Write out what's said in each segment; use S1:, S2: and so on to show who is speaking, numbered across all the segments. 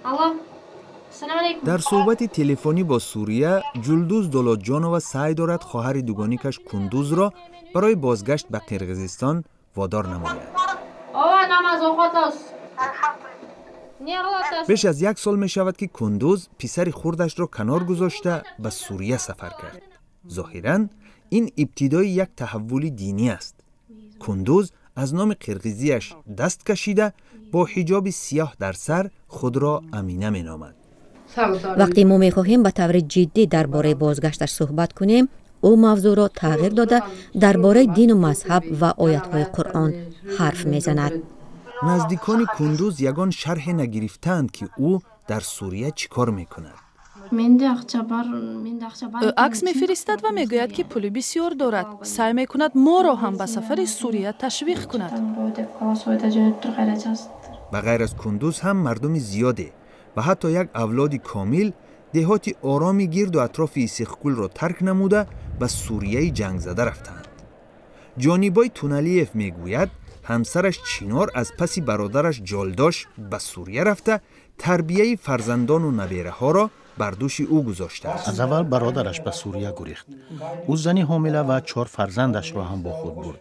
S1: Алло, салом алейкум.
S2: Дар суҳбати телефонӣ бо Сурия, Ҷулдуз Дулотҷонова саъй дорад хоҳари дугоникаш Кундузро барои бозгашт ба Қирғизистон водор намояд.
S1: Ова, намаз оқотоз. Не қилатасыз?
S2: Беш аз як сол мешавад, ки Кундуз писари хурдашро канор гузошта, ба Сурия сафар кард. Зоҳиран, ин ибтидои як таҳаввули динӣ аст. Кундуз аз номи қирғизияш даст кашида, бо ҳиҷоби сиёҳ дар сар худро Амина меномад.
S3: Вақте мо мехоҳем ба таври ҷиддӣ дар бораи бозгашташ суҳбат кунем, ӯ мавзӯъро тағйир дода, дар бораи дину мазҳаб ва оятҳои Қуръон ҳарф мезанад.
S2: Наздикони Кундуз ягон шарҳе нагирифтаанд, ки ӯ дар Сурия чӣ кор мекунад.
S1: Менде акча бар, менде акча бар.
S4: Ӯ акс мефиристад ва мегӯяд, ки пули бисёр дорад. Саъй мекунад моро ҳам ба сафари Сурия ташвиқ кунад.
S1: Деп, голосовойда жөнөттүр, кайра жазды.
S2: Ба ғайр аз Кундуз ҳам мардуми зиёде ва ҳатто як авлоди комил деҳоти ороми гирду атрофи Исиқкулро тарк намуда, ба Сурияи ҷангзада рафтаанд. Ҷонибой Туналиев мегӯяд, ҳамсараш Чинор аз паси бародараш Ҷолдош ба Сурия рафта, тарбияи фарзандону набераҳоро бар дӯши ӯ гузоштааст.
S5: Аз аввал бародараш ба Сурия гурехт. Ӯ зани ҳомила ва чор фарзандашро ҳам бо худ бурд.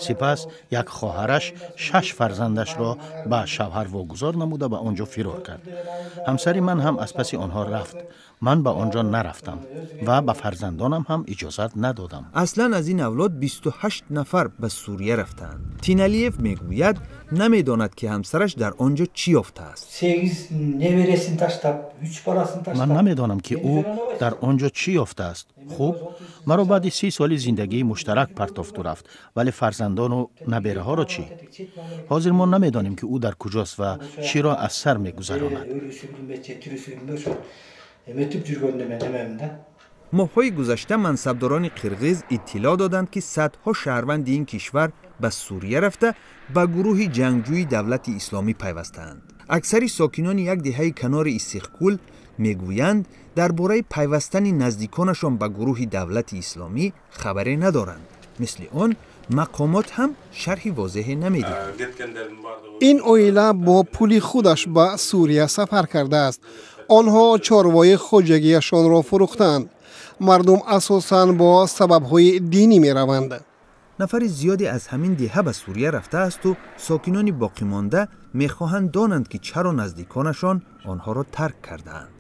S5: Сипас як хоҳараш шаш фарзандашро ба шавҳар вогузор намуда, ба он ҷо фирор кард. Ҳамсари ман ҳам аз паси онҳо рафт. Ман ба он ҷо нарафтам ва ба фарзандонам ҳам иҷозат надодам.
S2: Аслан аз ин авлод 28 нафар ба Сурия рафтаанд. Тиналиев мегӯяд, намедонад, ки ҳамсараш дар он ҷо чӣ ёфтааст.
S6: Сегиз небересин таштап, үч баласын таштап.
S5: Ман намедонам, ки ӯ дар он ҷо чӣ ёфтааст. Хуб, маро баъди 30 соли зиндагии муштарак партофту рафт, вале фарзандону набераҳоро чӣ? Ҳозир мо намедонем, ки ӯ дар куҷост ва чиро аз сар мегузаронад.
S6: Өлүсү билинбейт же тирүүсү билинбейт, ошол эметип жүргөн немемин да.
S2: Моҳҳои гузашта мансабдорони қирғиз иттилоъ доданд, ки садҳо шаҳрванди ин кишвар ба Сурия рафта, ба гурӯҳи ҷангҷӯи Давлати Исломӣ пайвастаанд. Аксари сокинони як деҳаи канори Иссиқкул мегӯянд, дар бораи пайвастани наздиконашон ба гурӯҳи Давлати Исломӣ хабаре надоранд. Мисли он, мақомот ҳам шарҳи возеҳе намедиҳанд.
S7: Ин оила бо пули худаш ба Сурия сафар кардааст. Онҳо чорвои хоҷагиашонро фурӯхтаанд. Мардум асосан бо сабабҳои динӣ мераванд.
S2: Нафари зиёде аз ҳамин деҳа ба Сурия рафтаасту сокинони боқимонда мехоҳанд донанд, ки чаро наздиконашон онҳоро тарк кардаанд.